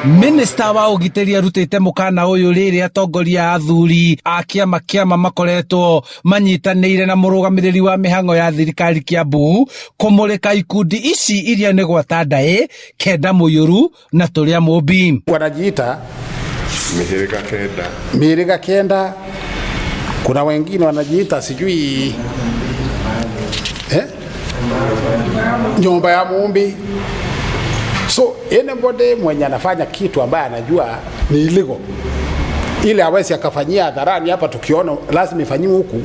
Minista wa ũgitĩri arutĩte mũkana ũyũ rĩrĩa atongoria a athuri a kĩama kĩama makoretwo manyitanĩire na mũrũgamĩrĩri wa mĩhang'o ya thirikari Kiambu kũmũrĩka ikundi ici iria nĩ gwata ndaĩ kenda mũiyũru na tũrĩa mũmbi. Wanajiita Mĩhĩrĩga kenda. Mĩhĩrĩga kenda, kuna wengine wanajiita sijui eh? Nyumba ya Mumbi. So anybody mwenye anafanya kitu ambaye anajua ni illegal, ile hawezi akafanyia hadharani hapa, tukiona lazima ifanyiwe huku,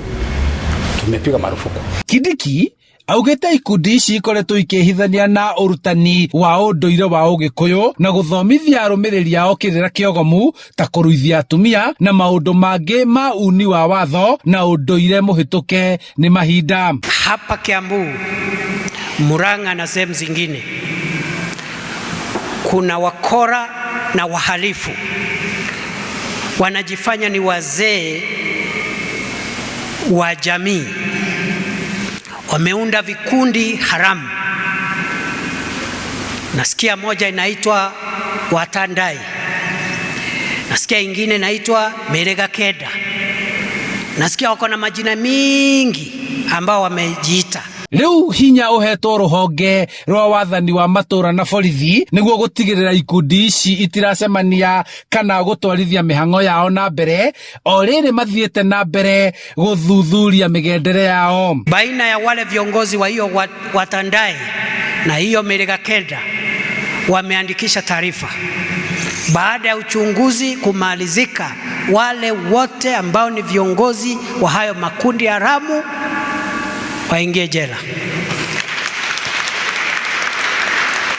tumepiga marufuku. Kindiki augĩte ikundi ici ikoretwo ikĩhithania na ũrutani wa ũndũire wa ũgĩkũyũ na gũthomithia arũmĩrĩri ao kĩrĩra kĩogomu ta kũruithia atumia na maũndũ mangĩ ma uni wa watho na ũndũire mũhĩtũke nĩ mahinda. Hapa Kiambu, Murang'a na sehemu zingine kuna wakora na wahalifu wanajifanya ni wazee wa jamii, wameunda vikundi haramu. Nasikia moja inaitwa Watandai, nasikia ingine inaitwa Merega Keda, nasikia wako na majina mingi ambao wamejiita. Rĩu hinya ũhetwo rũhonge rwa wathani wa matũra na borithi nĩguo gũtigĩrĩra ikundi ici itiracemania kana gũtwarithia mĩhang'o yao na mbere o rĩrĩ mathiĩte na mbere gũthuthuria mĩgendere yao. Baina ya wale viongozi wa hiyo Watandai na hiyo Merega Kenda wameandikisha taarifa. Baada ya uchunguzi kumalizika, wale wote ambao ni viongozi wa hayo makundi haramu waingie jela.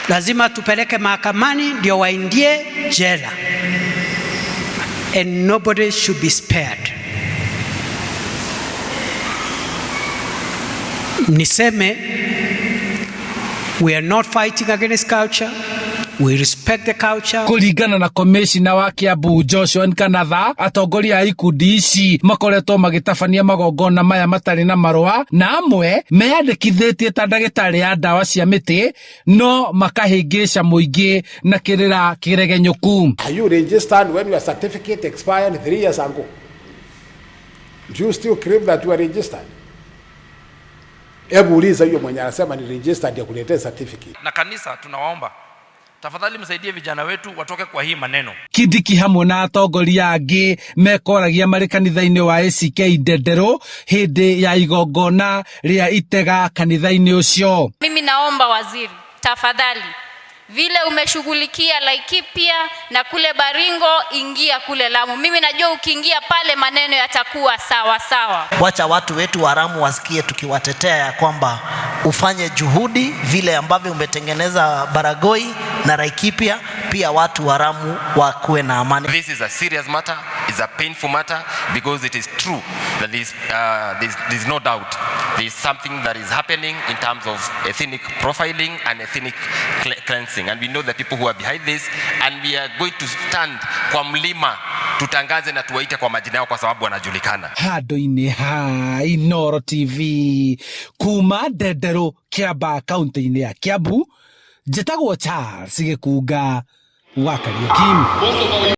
Lazima tupeleke mahakamani ndio waingie jela. And nobody should be spared. Niseme, we are not fighting against culture. We respect the culture. Kũringana na komishina wa Kiambu Joshua Nkanatha, atongoria a ikundi ici makoretwo magĩtabania magongona maya matarĩ na marũa na amwe meyandĩkithĩtie ta ndagĩtarĩ ya ndawa cia mĩtĩ no makahĩngĩca mũingĩ na kĩrĩra kĩregenyũku. Are you registered when your certificate expired 3 years ago? Do you still claim that you are registered? Hebu uliza huyo mwenye anasema ni registered ya kuletea certificate. Na kanisa tunawaomba tafadhali msaidie vijana wetu watoke kwa hii maneno. Kindiki hamwe na atongoria angĩ mekoragia marĩ kanitha-inĩ wa ACK Ndenderũ hĩndĩ ya igongona rĩa itega kanitha-inĩ ũcio. Mimi naomba waziri, tafadhali, vile umeshughulikia Laikipia na kule Baringo, ingia kule Lamu. Mimi najua ukiingia pale maneno yatakuwa sawa sawa. Wacha watu wetu wa Lamu wasikie tukiwatetea ya kwamba ufanye juhudi vile ambavyo umetengeneza Baragoi na Laikipia, pia watu wa Lamu wakuwe na amani. This is a serious matter, it's a painful matter because it is true that there's no doubt there is something that is happening in terms of ethnic profiling and ethnic cleansing, and we know the people who are behind this, and we are going to stand kwa mlima tutangaze na tuwaite kwa majina yao kwa sababu wanajulikana. Handũ-inĩ ha Inooro TV kuma Ndenderũ Kiambaa kaunti-inĩ ya Kiambu, njĩtagwo Charles Gĩkunga wa Kariuki.